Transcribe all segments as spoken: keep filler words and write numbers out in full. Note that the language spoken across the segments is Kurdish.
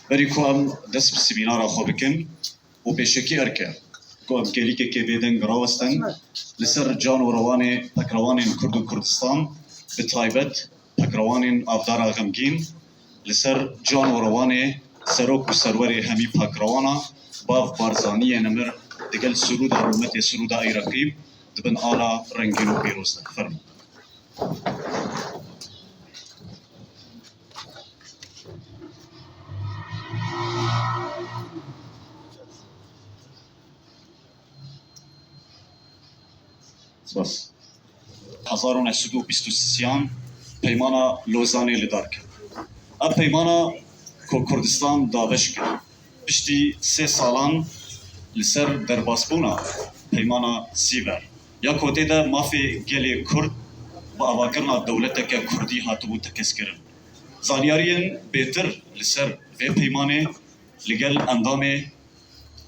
Berî ku em dest bi semînara xwe bikin û pêşekî erke ku em gelîkekê bêdeng rawestin, li ser can û rewanê pekrewanên Kurd û Kurdistan, bi taybet pekrewanên Avdara Xemgîn, li ser can û rewanê serok û serwerê hemî pekrewana Bav Barzaniyê nemir digel sirûda rûmetê sirûda Îreqî di bin ala rengîn û pîroz de. Fermo. Spas. Hezar û neh sed û bîst û sisiyan Peymana Lozanê li dar ket. Ev peymana ku Kurdistan dabeş kir, piştî sê salan li ser derbasbûna Peymana Sîver, ya ku tê de mafê gelê Kurd bi avakirina dewleteke Kurdî hatibû tekez kirin. Zanyariyên bêtir li ser vê peymanê li gel endamê,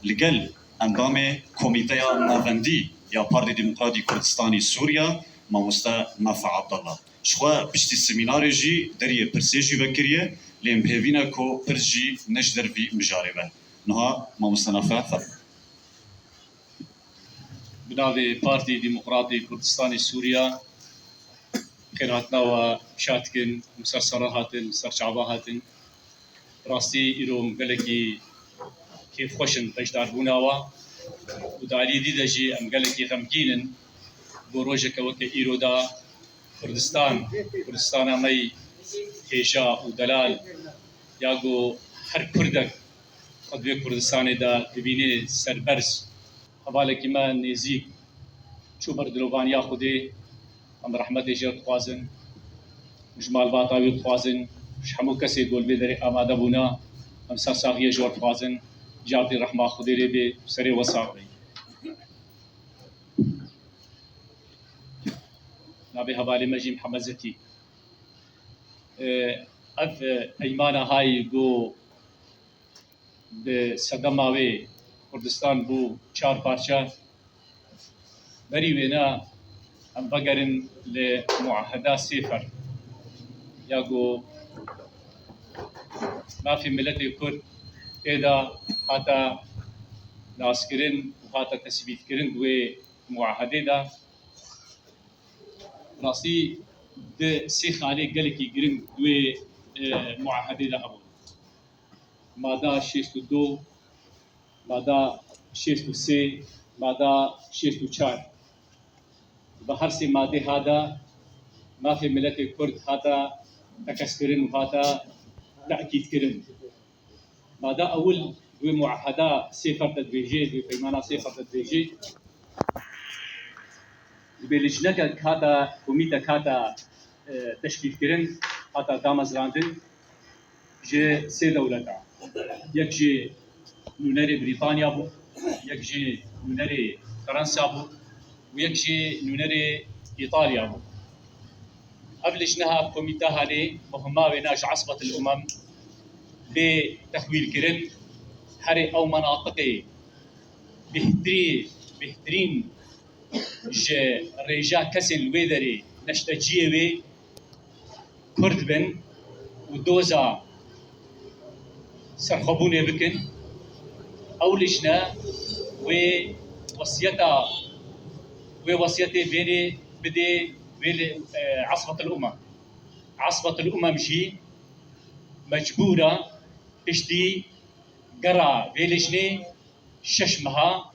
li gel endamê Komîteya Navendî ya Partî Demokratî Kurdistanî Sûriya, Mamoste Nafe Abdallah. Ji xwe piştî semînarê jî deriyê pirsê jî vekiriye, lê em hêvî ne ku pirs jî ne ji dervî mijarê be. Niha Mamoste Nafe, fermo. Bi navê Partî Demokratî Kurdistanê Sûriya, xêrhatina we şa dikin, em ser serre hatin, ser çava hatin. Bi rastî îro em gelekî kêfxweş in beşdarbûna we û di aliyê dî de jî em gelekî xemgîn in ku rojeke weke îro de Kurdistan, Kurdistana me yî hêja û delal, ya ku her Kurdek xwe di vê Kurdistanê de dibîne serberz. Hevalekî me nêzîk çû ber dilovaniya Xwedê, em rehmetê jê re dixwazin, ji malbata wî dixwazin, ji hemû kesê ku li vê derê amade bûne, em sersaxiya jê re dixwazin, cartê rehma Xwedê lê bê, serê we sax be. Navê hevalê me jî Mihemed Zekî. Ev, e, peymana hay ku bi sedema wê Kurdistan bû çar parçe. Berî wêne em vegerin li muaheda Sêfer ya ku mafê miletê Kurd tê de hate naskirin û hate tesbîtkirin di wê muahedê de. Rastî di sê xalê gelekî giring di wê, e, muahedê de hebûn. Mada şêst û du, mada şêst û sê, mada şêst û çar. Bi her sê madê hada mafê miletê Kurd hata tekez kirin û hata tekîd kirin. Mada ewil wê muaheda Sêfer de dibêje, wê peymana Sêfer de dibêje. Dibê lijneke hata, komîtek hata, e, teşkîlkirin, hata damezrandin ji sê dewleta. Yek jî nûnerê Brîtanya bû, yek jî nûnerê Fransa bû û yek jî nûnerê Îtalya bû. Ev lijneha, ev komîte hanê muhima wêna ji Esbetil Umem bê texwîlkirin, herê ew menatiqê bêhtirî, bêhtirîn ji rêja kesên li wê derê neşteciyê wê Kurd bin û doza serxwebûnê bikin, ew lijne wê wesiyeta, wê wesiyetê bênê bidê wê li, e, Esbetil Umem. Esbetil Umem jî mecbûr e piştî gera vê lijnê şeş meha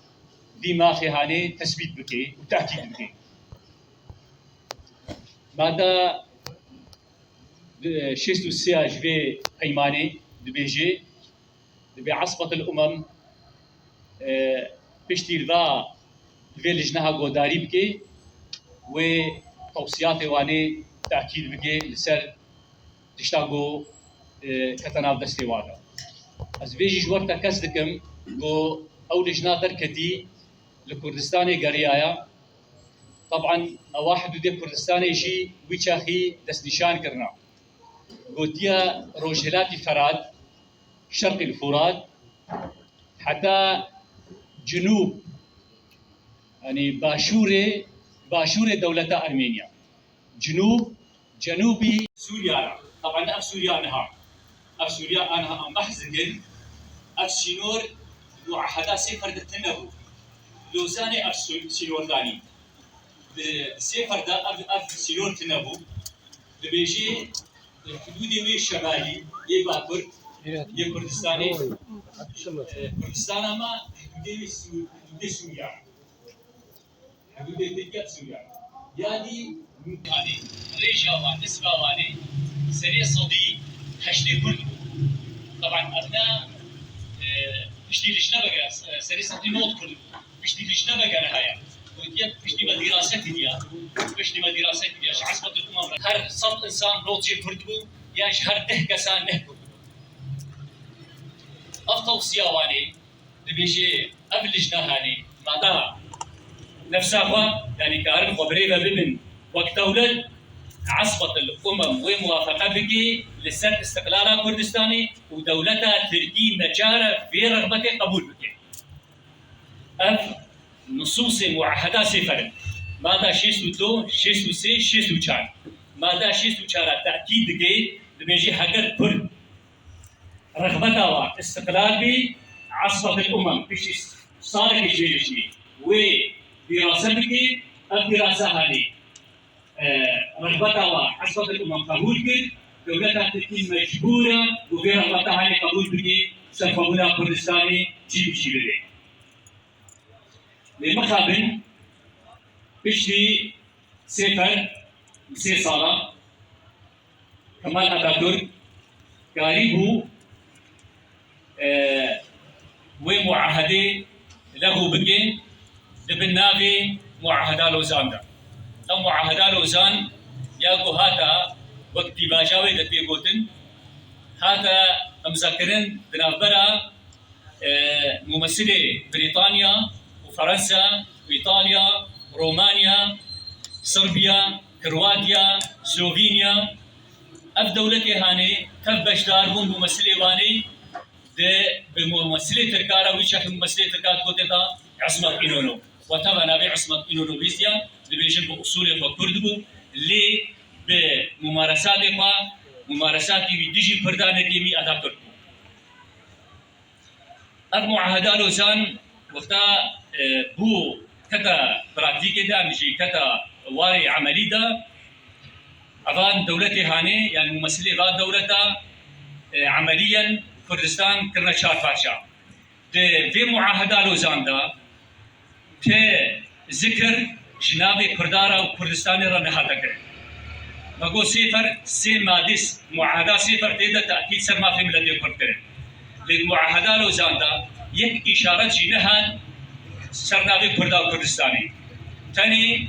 vî mafê hanê tesbît bike û tekîd bike. Mada şêst û sê ya ji vê peymanê dibêje, dibê Esbetil Umem, e, piştî li va li vê lijneha guhdarî bike, wê tewsiyatê wanê tekîd bike li ser tişta ku, e, kete nav destê wan de. Ez vê jî ji we re tekez dikim ku ew lijna derketî li Kurdistanê geriyaye. Teban ewa hidûdê Kurdistanê jî wî çaxî destnîşan kirina. Gotiye Rojhilatî Ferat, Şerqîl Furat, heta Cinûb, yanî başûrê, başûrê dewleta Ermeniya. Cinûb, cenûbî Sûriya ye. Teban ne ev Sûriya niha. Ev Sûriya aniha em behs dikin, ev sînor muaheda Sêfer de tune bû. Lozanê ev sî-, sînor danî. Di Sêfer de ev, ev sînor tune bû. Dibêjê, e, hudûdê wê şemalî, yê bakur, yê Kurdistanê, e, Kurdistana me hudûdê wê Sû-, hudûdê Sûriya. Hudûdê Tirkiye bi Sûriye. Yanî, yanî rêja wan, nisba wan ê serê sedî heştê Kurd bû. Teban ev ne, e, piştî lijne vegere, e, serê sedî nod Kurd bû. Piştî lijne vegere heye. Gotiye piştî me dîrase kiriye. Piştî me dîrase kiriye. Ji Esbet Umam re her sed insan nod jê Kurd bû, yan ji her deh kesan neh Kurd bû. Ev tewsiya wan ê, dibêje ev lijne hanê, mada nefsa xwe, yanî karin xwe birêve bibin wek dewlet, Esbetil Umem wê muwafeqe bike li ser istiqlala Kurdistanê û dewleta Tirkî neçare vê rexbetê qebûl bike. Ev nusûsê muaheda Sêfer in. Mada şêst û du, şêst û sê, şêst û çar. Mada şêst û çar a tekîd dike, dibêje heger Kurd rexbeta wan istiqlal bî, Esbetil Umem piştî salekê jê dijî wê dîrase bikî, ev dîrase hanî, e, rexbeta wan Esbetil Umem qebûl kir, dewleta Tirkî mecbûr e ku vê rexbeta hanî qebûl bikî, serxwebûna Kurdistanê cî bi cî bibe. Lê mixabin piştî Sêfer, sê sala, Kemal Atatürk karîbû, e, wê muahedê lexû bike di bin navê Muaheda Lozan de. Ev Muaheda Lozan ya ku hata wek dîvaja wê de tê gotin, hate îmzakirin di navbera e, mumesilê Brîtanya û Fransa û Îtalya, Romanya, Sirbiya, Kroatiya, Slovenya, ev dewletê hanê tev beşdar bûn mumesilê wanê de bi mumesilê Tirka re, wî çaxê mumesilê Tirka digotin da Ismet İnönü. Weta ve navê Ismet İnönü bîstiya, dibêjin bi usulê xwe Kurd bû, lê bi mumaresatê xwe, mumaresatê wî dijî Kurdan nekê mî Atatürk bû. Ev muaheda Lozan wexta, e, bû kete praktîkê de, em jî kete warê emelî de, evan dewletê hanê, yani mumesilê va dewleta, e, emeliyen Kurdistan kirine çar parça. Di vê muaheda Lozan de, Ti zikir ji navê Kurda re û Kurdistanê re nehate kirin. Me got Sêfer, sê madê s-, muaheda Sêfer tê de tekîd ser mafê miletê Kurd kirin. Lê di muaheda Lozan de yek îşaret jî nehat ser navê Kurda û Kurdistanê. Tenê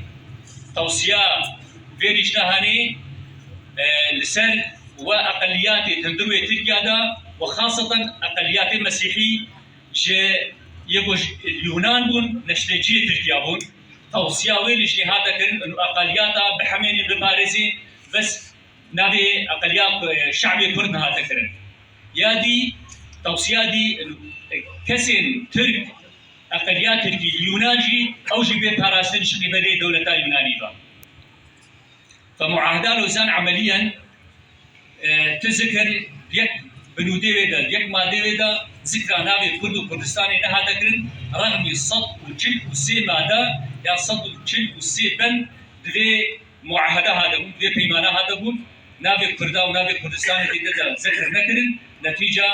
tewsiya vê lîjnehanê, e, li ser we eqeliyatê hundir wê Tirkiye de û xaseten eqeliyatê mesîhî ji yê ku ji Yunan bûn, neşteciyê Tirkiya bûn. Tewsiya wê lîjnê hate kirin, û eqeliyata bi hemênê biparêzê, bes navê eqeliya, e, şe'bê Kurd nehate kirin. Ya dî, tewsiya dî, e, kesên Tirk, eqeliya Tirkî, Yunan jî, ew jî bê parastin ji qîbelê dewleta Yunanî ve. Fe muaheda Lozan emeliyen, e, ti zikir yek binûdê wê de, yek madê wê de zikra navê Kurd û Kurdistanê nehate kirin, rexmî sed û çil û sê made ya sed û çil û sê bend di vê muaheda hate bûn, di vê peymana hate bûn, navê Kurda û navê Kurdistanê tê de zikir nekirin, netîca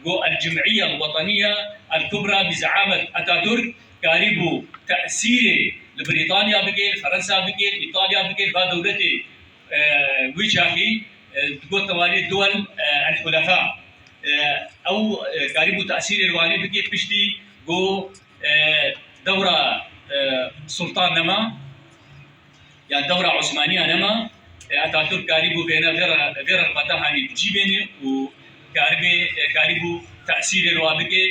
Got, El-Cim'iye El-Weteniye El-Kubra bi zeamet Atatürk karîbû tesîrê li Brîtanya bike, li Ferensa bike, li Îtalya bike, li va dewletê, e, wî çaxî, e, digot tewarê duwel, e, El-Hulefa. E, ew, e, karîbû tesîrê li wanê bike piştî ku, e, dewra, e, Sultan nema. Yan dewra Osmaniya nema, e, Atatürk karîbû vêne vê re-, vê rexbeta hanî bi cî bêne û karibê, e, karîbû tesîrê li wa bike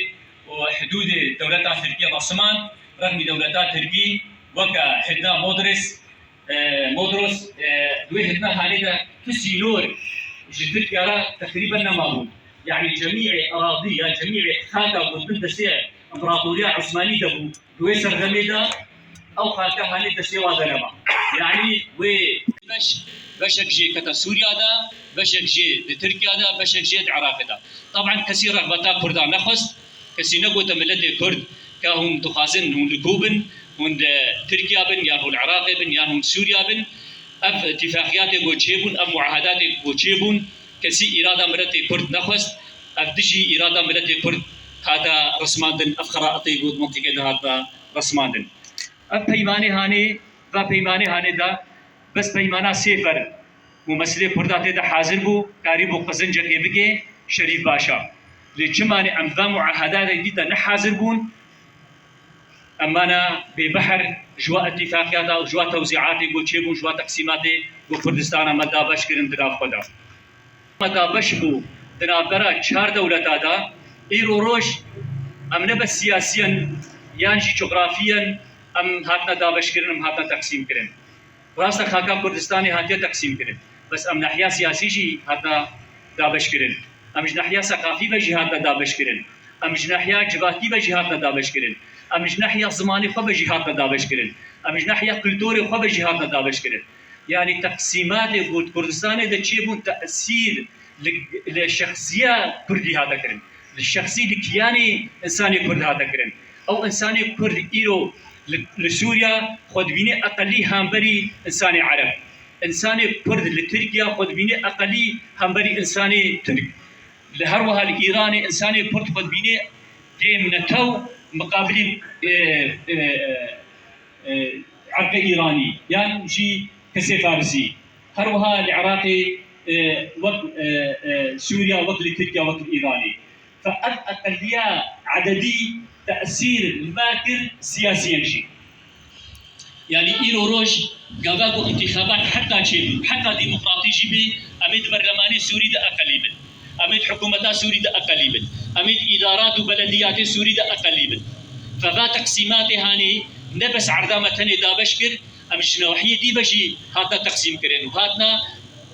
û hidûdê dewleta Tirkî resiman, rexmî dewleta Tirkî weke Hidna Modres, e, Modros, e, di wê hidna hanê de tu sînor ji Tirkiye re teqrîben nemabû. Yanî cemîê eradî ya cemîê xaka ku bin destê Împaratoriya Osmanî de bû, di wê serxemê de ew xaka hanê destê wa de nema. Yanî wê beş Beşek jê kete Sûriya de, beşek jê di Tirkiya de, beşek jê di Iraqê de. Taban kesî rexbeta Kurda nexwest, kesî negote miletê Kurd ke hûn dixwazin hûn li ku bin, hûn di Tirkiya bin, yan hûn li Iraqê bin, yan hûn Sûriya bin. Ev îtîfaqiyatê ku çêbûn, ev muahedatê ku çêbûn, kesî îrada miletê Kurd nexwest. Ev dijî îrada miletê Kurd hate rismandin, ev xeraetê ku di mintîqê de hatine rismandin. Ev peymanê hanê, va peymanê hanê de bes peymana sê fer û meselê Kurda tê de hazir bû, karî bû qizincekê bike, Şerîf Paşa. Lê çimanê em va muahedatê dî de ne hazir bûn, em mana bêbehr ji wa îtîfaqiyata û ji wa tewzîatê ku çêbûn, ji wa teqsîmatê ku Kurdistana me dabeş kirin di nav xwe de. Me dabeş bû di navbera çar dewleta de, îro roj em ne bes siyasiyen yan jî coxrafiyen em hatine dabeşkirin, em hatine teqsîmkirin. Rast e, xaka Kurdistanê hatiye teqsîmkirin. Bes em nahiya siyasî jî hatine dabeşkirin. Em ji nahiya seqafî ve jî hatine dabeşkirin. Em ji nahiya civakî ve jî hatine dabeşkirin. Em ji nahiya zimanê xwe ve jî hatine dabeşkirin. Em ji nahiya kulturê xwe ve jî hatine dabeşkirin. Yanî teqsîmatê ku di Kurdistanê de çêbûn tesîr li, li şexsiya Kurdî hate kirin. Li şexsî, li kiyanê însanê Kurd hate kirin. Ew însanê Kurd îro li, li Sûriya xwe dibîne eqelî hemberî însanê Ereb. Însanê Kurd li Tirkiya xwe dibîne eqelî hemberî însanê Tirk. Li her wiha li Îranê însanê Kurd xwe dibîne kêm netew miqabilî, e, e, e, e, erqê Îranî yan jî kesê Farisî. Her wiha li Iraqê, e, wek, e, e, Sûriya, wek li Tirkiya, wek li Îranê. Fe ev eqeliya ededî tesîr li me kir siyasiyen jî. Yanî îro roj gava ku întîxabat heta çêbin, heta demokratî jî bê, em ê di berlemanê Sûrî de eqelî bin. Em ê di hikûmeta Sûrî de eqelî bin. Em ê di îdarat û belediyatê Sûrî de eqelî bin. Fe va teqsîmatê hanê ne bes erda me tenê dabeş kir, em ji newahiyê dî ve jî hatine teqsîmkirin û hatine,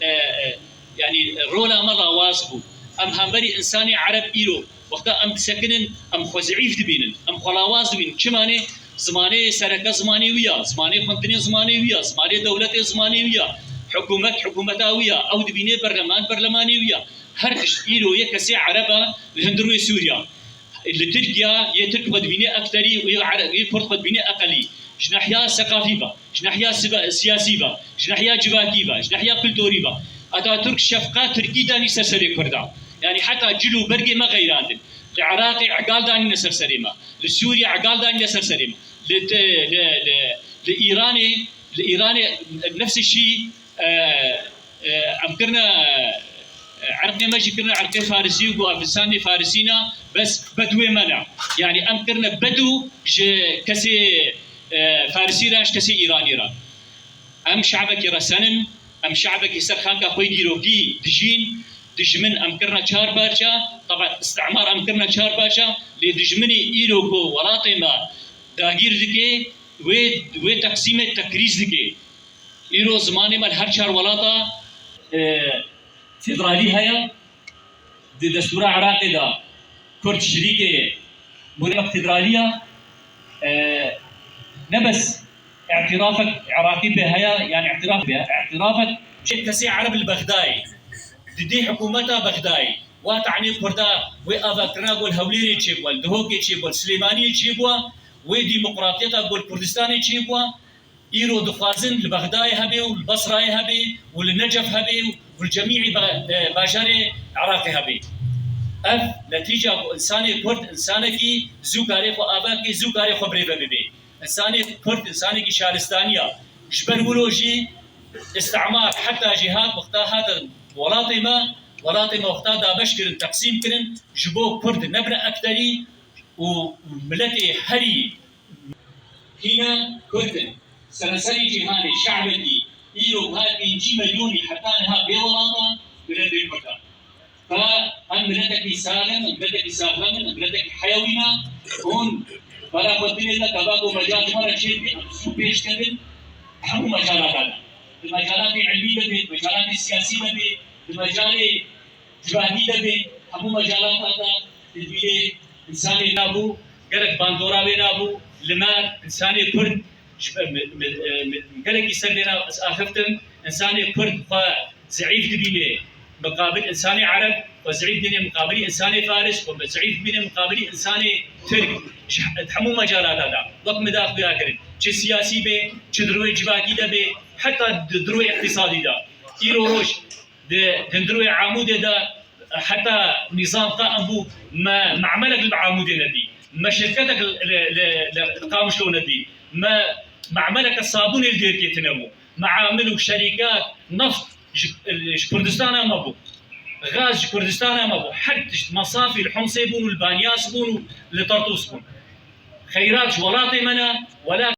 e, e, yanî rola me lawaz bû. Em hemberî însanê Ereb îro wexta em disekinin, em xwe zeîf dibînin, em xwe lawaz dibînin. Çima ne? Zimanê sereke zimanê wî ya, zimanê xwendinê zimanê wî ya, zimanê dewletê zimanê wî ya, hikûmet hikûmeta wî ya, ew dibîne berleman berlemanê wî ya. Her tişt îro yê kesê Ereb e li hundirê Sûriya. Li Tirkiya yê Tirk xwe dibîne ekterî û yê Ere-, yê Kurd xwe dibîne eqelî. Ji nahiya seqafî ve, ji nahiya sibe-, siyasî ve, ji nahiya civakî ve, ji nahiya kulturî ve. Atatürk şefqa Tirkî danî ser serê Kurda. Yanî heta cil û bergê me xeyrandin. Li Iraqê egal danîne ser serê me. Li Sûriye egal danîne ser serê me. Li te-, li, li, li Îranê, li Îranê nefsê şî, e, e, em kirine, e, erqê me jî kirine erqê Farisî û got, ev însanê Farisî ne, bes bedûê me ne. Yanî em kirine bedû ji kesê, e, Farisî re, ji kesê Îranî re. Em şe'bekî resen in, em şe'bekî ser xaka xwe yê dîrokî dijîn, dijmin em kirine çar parça, teben îstimar em kirine çar parça, lê dijminî îro ku welatê me dagîr dike, wê, wê teqsîmê tekrîz dike. Îro zimanê me li her çar welata, e, federalî heye. Di destûra Iraqê de Kurd şirîkê ye. Mûrek federalî ye. E, ne bes îtirafek Iraqî pê heye, yan îtiraf be, îtirafek. Kesê Ereb li Bexdayê, di dê hikûmeta Bexdayê, wa tanê Kurda, wê avakirina gol Hewlêrê çêbû, li Dihokê çêbû, li Silêmaniyê çêbû, wê demokratiyeta gol Kurdistanê çêbû. Îro dixwazin li Bexdayê hebe û li Basrayê hebe û li Necef hebe û li cemî ba-, e, bajarê Iraqê hebe. Ev netîca ku însanê Kurd, însanekî zû karê xwe ava ke, zû karê xwe birêve bibe. Însanê Kurd, însanekî şaristaniya. Ji ber wilo jî îstimar heta jî hat, wexta hate welatê me, welatê me wexta dabeş kirin, teqsîm kirin, ji bo Kurd nebine ekterî û miletê herî Hîna Kurd in. Sereserê cîhanê şe'bekî îro wiha pêncî milyonî heta niha bê welat e, miletê Kurd e. Ka em miletekî saxlem in, miletekî saxlem in, miletekî heyewî ne, hûn bala xwe dinê de, ka va ku mecal ji me re çêdibî, em zû pêş kevin, hemû mecalata de. Di mecalatê ilmî de bê, di mecalatê siyasî de bê, di mecalê civakî de bê, hemû mecalatata de dibînê însanê nabû, gelek bandora wê nabû, li me însanê Kurd ji, mi, mi, mi, gelekî ser vê nav ez axiftim, Însanê Kurd xwe zeîf dibîne miqabil însanê Ereb, xwe zeîf dibîne miqabilî însanê Faris, xwe zeîf dibîne miqabilî însanê Tirk. Ji hemû mecalata de, wek min da xuya kirin, çi siyasî be, çi di rûyê civakî de be, heta di, di rûyê îqtîsadî de. Îro roj di hundirûyê Amûdê de heta nîzam qaim bû, me me'melek li Amûdê nedî, me şirketek li, li, li, li Qamişlo nedî, me me'meleke sabûnê li Dêrkê tune bû, me'amil û şerîkat, neft ji, ji Kurdistana me bû, gaz ji Kurdistana me bû, her tişt mesafî li Homsê bûn û li Banyas bûn û li Tartûs bûn. Xeyrat ji welatê me ne, welat